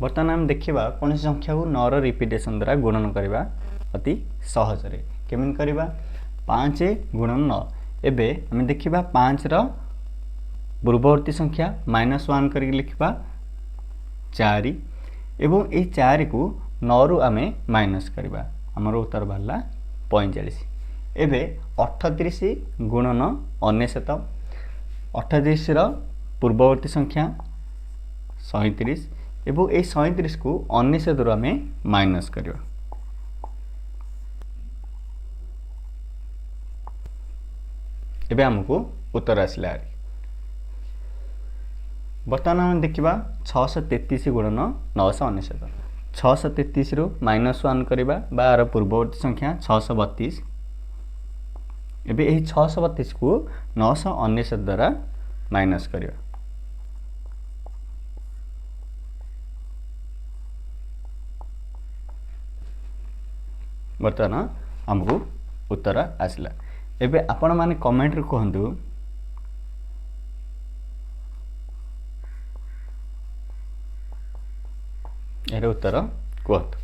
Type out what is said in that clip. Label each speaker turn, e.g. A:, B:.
A: ବର୍ତ୍ତମାନ ଆମେ ଦେଖିବା କୌଣସି ସଂଖ୍ୟାକୁ 9ର ରିପିଟେସନ୍ ଦ୍ୱାରା ଗୁଣନ କରିବା ଅତି ସହଜରେ। କେମିତି କରିବା? 5 ଗୁଣନ 9। ଏବେ ଆମେ ଦେଖିବା 5ର ପୂର୍ବବର୍ତ୍ତୀ ସଂଖ୍ୟା -1 କରିକି ଲେଖିବା 4, ଏବଂ ଏଇ 4କୁ 9ରୁ ଆମେ ମାଇନସ୍ କରିବା, ଆମର ଉତ୍ତର ବାହାରିଲା 45। ଏବେ 38 ଗୁଣନ 99। 38ର ପୂର୍ବବର୍ତ୍ତୀ ସଂଖ୍ୟା 37, ଏବଂ ଏଇ 37କୁ 99ରୁ ଆମେ ମାଇନସ୍ କରିବା। ଏବେ ଆମକୁ ଉତ୍ତର ଆସିଲା। ବର୍ତ୍ତମାନ ଆମେ ଦେଖିବା 633 ଗୁଣନ 999। 633ରୁ -1 କରିବା ବା ଆର ପୂର୍ବବର୍ତ୍ତୀ ସଂଖ୍ୟା 632। ଏବେ ଏହି 632କୁ 999 ଦ୍ୱାରା ମାଇନସ୍ କରିବା। ବର୍ତ୍ତମାନ ଆମକୁ ଉତ୍ତର ଆସିଲା। ଏବେ ଆପଣମାନେ କମେଣ୍ଟରେ କୁହନ୍ତୁ ଏହାର ଉତ୍ତର କୁହନ୍ତୁ।